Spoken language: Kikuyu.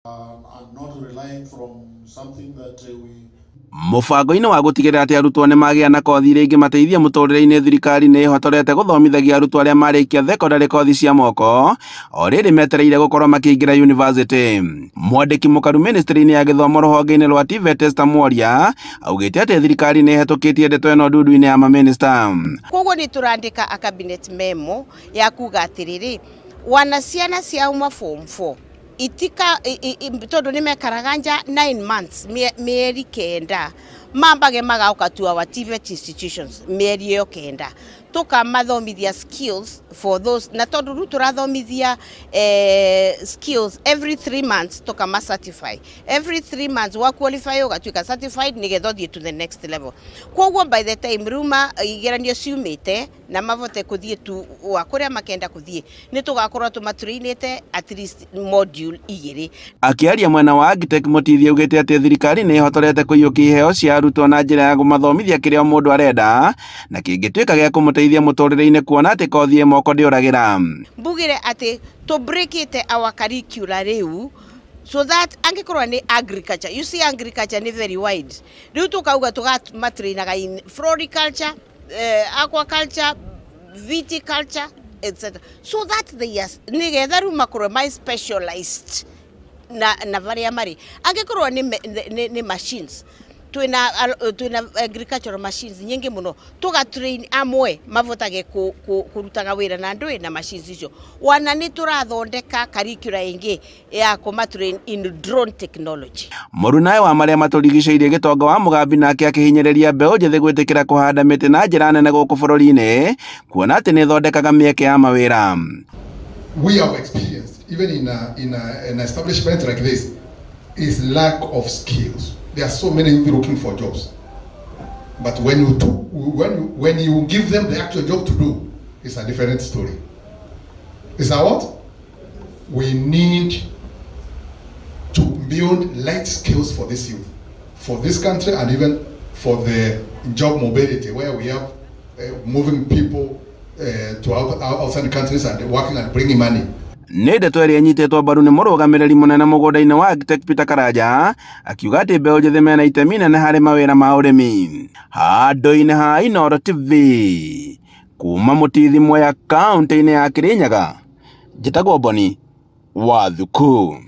And not relying from something that we Mũbango-inĩ wa gũtigĩrĩra atĩ arutwo nĩ magĩa na kothi iria ingĩmateithia mũtũrĩre-inĩ, thirikari nĩ ĩhotorete gũthomithagia arutwo arĩa marĩkia thekondarĩ kothi cia moko o rĩrĩ metereire gũkorwo makĩingĩra yunivasĩtĩ. Mwandĩki mũkaru ministry-inĩ ya gĩthomo rũhonge-inĩ rwa TVET Esther Mworia augĩte atĩ thirikari nĩ ĩhetũkĩtie ndeto ĩno ndundu-inĩ ya mamĩnĩsta. Koguo nĩ tũrandĩka a cabinet memo ya kuga atĩrĩrĩ, wana ciana ciauma form 4 itika tondũ nĩ mekaraga nja 9 months, mĩeri 9, mambage magoka to our TVET institutions mĩeri ĩyo 9, tũkamathomithia skills for those, na tondũ rĩu tũrathomithia skills every 3 months, tũkama certify every 3 months, wa qualify ũgatuĩka certified nĩgetha ũthiĩ to the next level. Koguo by the time rĩu ma igeranio ciumĩte na mavote kũthiĩ tu wa kũrĩa makenda kũthiĩ, nĩ tũgakorwo tũmatrainĩte at least module 2. Akĩaria mwena wa Agtech, Mũtithi augĩte atĩ thirikari nĩ ĩhotorete kũiyũkia iheo cia arutwo na njĩra ya kũmathomithia kĩrĩa o mũndũ arenda na kĩngĩtuĩka gĩa kũmũteithia mũtũrĩre-inĩ, kuona atĩ kothi ĩ moko ndĩũragĩra. Mbugire atĩ tũ breakĩte our curricula rĩu so that angĩkorwo nĩ agriculture, you see, agriculture nĩ very wide, rĩu tũkauga tũgamatrainaga in floriculture, aquaculture, viticulture, etc., so that they are nĩgetha rĩu makorwo mai specialized na varĩa marĩ. Angĩkorwo nĩ machines, twina agricultural machines nyingĩ mũno, tũga train amwe mavotage kũrutaga wĩra na ndũĩ na machines icio. Wana nĩ tũrathondeka curricula ĩngĩ ya kũma train in drone technology. Mũrunawe wa marĩa matũrigicĩirie Gĩtonga wa Mũgambi nake akĩhinyĩrĩria mbeũ njĩthĩ gwĩtĩkĩra kũhanda mĩtĩ na njĩra nene gũkũ bũrũri-inĩ, kuona atĩ nĩ ĩthondekaga mĩeke ya mawĩra. We have experienced, even in an establishment like this, is lack of skills. There are so many youth looking for jobs. But when you give them the actual job to do, it's a different story. Is that what? We need to build light skills for this youth, for this country, and even for the job mobility, where we have moving people to outside countries and working and bringing money. Nĩ ndeto ĩrĩa ĩnyitĩtwo mbaru nĩ mũrũgamĩrĩri mũnene mũgũnda-inĩ wa Agtech Peter Karanja, akiuga atĩ mbeũ njĩthĩ mena itemi nene harĩ mawĩra ma ũrĩmi. Handũ-inĩ ha Inooro TV kuma Mũtithi Mwea, kaũntĩ-inĩ ya Kĩrĩnyaga, njĩtagwo Boni wa Thuku.